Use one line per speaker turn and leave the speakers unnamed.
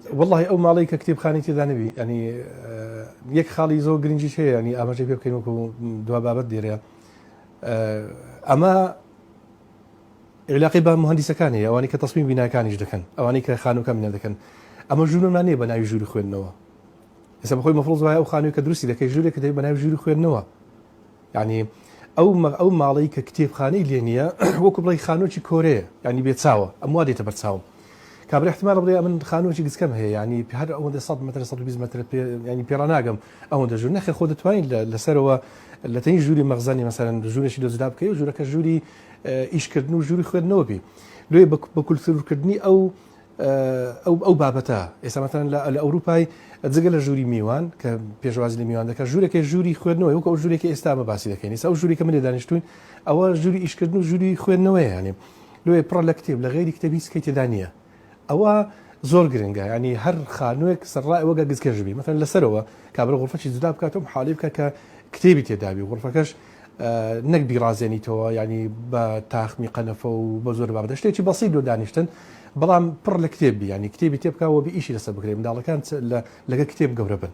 وەڵاهی ئەو ماڵەی کە کتێبخانەی تێدا نەبی یانی یەک خاڵی زۆر گرنگیش هەیە ینی ئاماژەی پێ بکەین وەکو دوا بابەت دێرە ئەمە علاقی بە مهندسەکان هەیە ئەوانی کە تەسمیم بیناکانیش دەکەن ئەوانی کە خانووکە بنا دەکەن ئەمە ژوورمان نییە بە ناوی ژووری خوێندنەوە ئێستا بەخۆی مەفروض وایە ئەو خانووی کە دروستی دەکەی ژوورێک دەبێت بە ناوی ژووری خوێندنەوە یانی ئەو ئەو ماڵەی کە کتێبخانەی لێ نییە وەکو بڵێی خانووەکی کۆرەیە یانی بێ چاوە ئەم وا دێتە بەر چاوم کابرا احتمال بڵێ ئەمن خانووەکی گچکەم هەیە یانی هەر ئەوەندە 100 متر 120 متر پێ یانی پێ ڕاناگەم ئەوەندە ژوور نەخێر خۆ دەتوانین لەسەرەوە لە تەنی ژووری مەخزەنی مەسەرەن ژوورێکی لۆ جودا بکەی و ژوورەکە ژووری ئیشکردن و ژووری خوێندنەوە بی لێ بە کولتورکردنی ئەو ئەو ئەو بابەتە ئێستا مەتەن لە لە ئەوروپای جگە لە ژووری میوان کە پێشوازی لە میوان دەکات ژوورەکەی ژووری خوێندنەوەی وەکو ئەو ژوورێکی ئێستا مە باسی دەکەین ئێستا ئەو ژووری کە من لێ دانیشتوین ئەوە ژووری ئیشکردن و ژووری خوێندنەوەیە یانێ لۆیە پڕە لە کتێب لە غەیری کتێب هیچ کەی تێدا نییە ئەوە زۆر گرنگە ینی هەر خانووێک سەرڕای ئەوە گە گزکەش بی مەتەن لەسەرەوە کابرا غرفەکی جودا بکاتەوە حاڵی بکە کە کتێبی تێدابی غرفەکەش نەک بیڕازێنیتەوە یانی بە تاخمی قەنەفە و بە زۆر بابەتە شتێکی بەسیت لۆ دانیشتن بەڵام پڕ لە کتێب بی یانی کتێبی تێ بکە و بی ئیشی لەسەر بکرێ منداڵەکان لەگە کتێب گەورە بن.